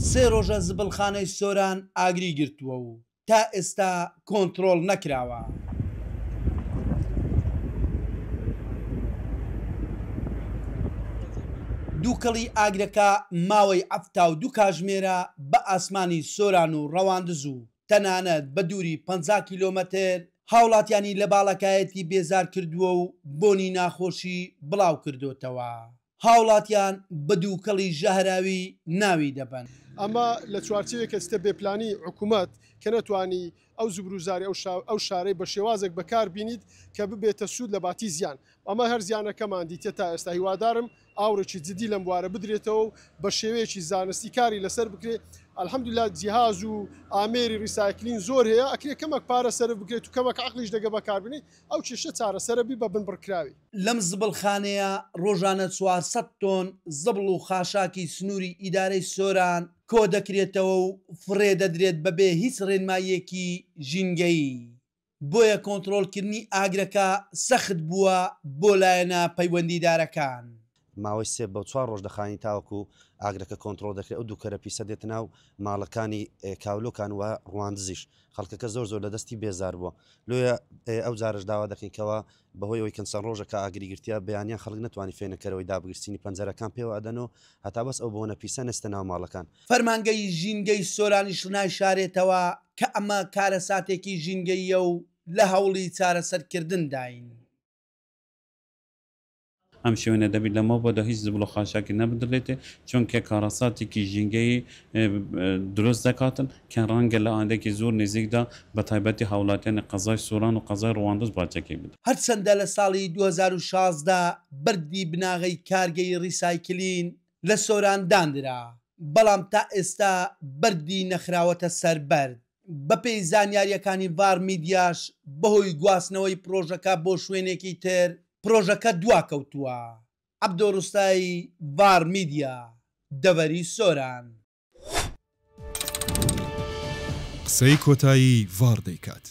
سێ ڕۆژە زبڵخانەی سۆران ئاگری گرتووە و تا ئێستا کۆنترۆڵ نەکراوە. دووکەڵی ئاگرەکە ماوەی 72 کاژمێرە بە ئاسمانی سۆران و ڕەواندز و تەنانەت بە دووری 50 کیلۆمەتر هاوڵاتیانی لە باڵەکایەتی بێزار کردووە و بۆنی ناخۆشی بڵاوکردۆتەوە. هاوڵاتیان بە دووکەڵی ژەهراوی ناوی دەبەن. ئەمە لە چوارچێوەی کەچتە بێ پلانی حکومەت کە نەتوانی ئەو زبروزاری ئەو شارەی بە شێوازێک بەکار بینیت کە ببێتە سوود لە باتی زیان ئەمە هەر زیانەکەمان دیتە تا ئێستا هیوادارم ئاوڕێکی جدی لەم بوارە بدرێتەوە و بە شێوەیەکی زانستی کاری لەسەر بکرێت الحمدللە جیهاز و ئامێری ڕیسایکلین زۆر هەیە ئەکرێ کەمەک پارە سەرف بکرێت و کەمەک عەقلیش دەگە بەکاربنی ئەو کێشە چارەسەرە بی بە بنبڕکراوی. لەم زبڵخانەیە ڕۆژانە 400 تۆن زبڵ و خاشاکی سنووری ئیدارەی سۆران کۆدەکرێتەوە و فڕێ دەدرێت بەبێ هیچ ڕێنماییەکی ژینگەیی، بۆیە کۆنترۆڵکردنی ئاگرەکە سەخت بووە بۆ لایەنە پەیوەندیدارەکان. ماوەی سێ بۆ چوار ڕۆژ دەخایەنی تاوەکو ئاگرەکە کۆنترۆڵ دەکرێت، ئەو دووکەرە پیسە دێتە ناو ماڵەکانی کاولۆکان و ڕواندزیش، خەڵکەکە زۆر زۆر لە دەستی بێزار بووە، لۆیە ئەو جارەش داوا دەکەین کەوا بەهۆی ئەوەی کە چەند ڕۆژە کە ئاگری گرتیە بەیانیان خەڵک نەتوانی فێنککەرەوەی دابگرسینی پەنجەرەکان پێوە ئەدەن و هەتا بەس ئەو بۆنە پیسە نەچتە ناو ماڵەکان. فەرمانگەی ژینگەی سۆرانیش نایشارێتەوە کە ئەمە کارەساتێکی ژینگەییە و لە هەوڵی چارەسەرکردنداین. ئەم شوێنە دەبیت لەمەو بەدوا هیچ زبڵ و خاشاکی نەبدرێتێ چونکە کارەساتێکی ژینگەیی دروست دەکاتن کە ڕەنگە لە ئایندەکی زۆر نزیکدا بە تایبەتی هاوڵاتیانی قەزای سۆران و قەزای ڕواندز باجەکەی بدەن. هەرچەندە لە ساڵی 2016 بەردی بناغەی کارگەی ڕیسایکلین لە سۆران دانرا، بەڵام تا ئێستا بەردی نەخراوەتە سەر بەرد. بەپێی زانیارییەکانی ڤار میدیاش بەهۆی گواستنەوەی پرۆژەکە بۆ شوێنێکی تر پرۆژەکە دواکەوتووە. عەبدۆ ڕوستایی، ڤار میدیا، دەڤەری سۆران. قسەی کۆتایی ڤاڕ دەیکات.